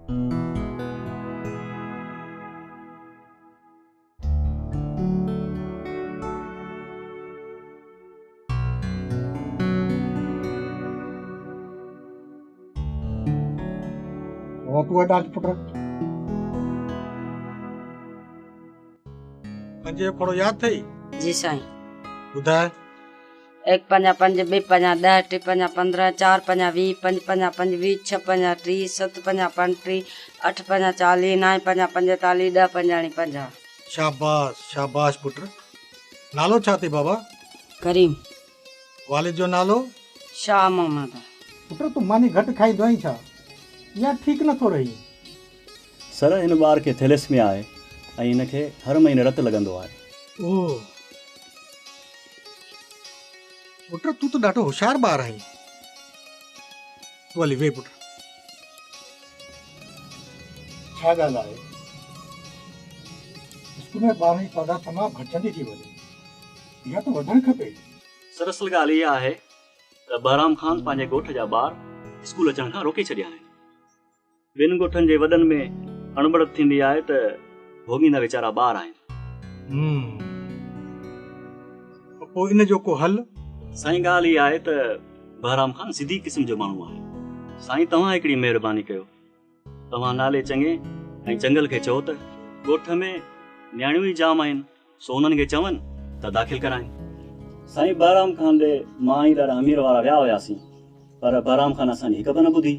بابا تون هيڏانهن اچ پٽ. پنج جو کوڙو ياد اٿئي؟ جي سائين. ٻڌاء. هڪ پنجا پنج، ٻه پنجا ڏهه، ٽي پنجا 15، چار پنجا 20، پنج پنجا 25، ڇهه پنجا 30، ست پنجا 35، اٺ پنجا 40، نائين پنجا 45، ڏهه پنجاڻي 50. شاباس شاباش پٽ. نالو ڇا اٿئي بابا؟ ڪريم. والد جو نالو؟ شاهه محمد. پٽ تون ماني گهٽ کائيندو آهين ڇا؟ يا ٺيڪ نٿو رهين؟ سر هن ٻار کي ٿيليسميا آهي ۽ هن کي هر مهيني رت لڳندو آهي. اوه پٽ تون ته ڏاڍو هوشيار ٻار آهين. تون هلي ويهه پٽ. ڇا ڳالهه آهي؟ اسڪول ۾ ٻارن جي تعداد تمام گهٽجندي ٿي وڃي. اها ته وڌڻ کپي. سر اصل ڳالهه اها آهي ته بهرام خان پنهنجي ڳوٺ جا ٻار اسڪول اچڻ کان روڪي ڇڏيا آهن. ٻن ڳوٺن جي وڏن ۾ اڻبڻت ٿيندي آهي ته ڀوڳيندا ويچارا ٻار آهن. هم. پوء ان جو ڪو حل؟ سائين ڳالهه اها آهي ته بهرام خان سڌي قسم جو ماڻهو آهي. سائين توهان هڪڙي مهرباني ڪيو. توهان نالي چڱي ۽ چنگل کي چئو ته ڳوٺ ۾ نياڻيون ئي جام آهن سو انهن کي چون ته داخل ڪرائين. سائين بهرام خان ڏي مان ۽ ڏاڏا همير وارا ويا هياسين پر بهرام خان اسان جي هڪ به نه ٻڌي.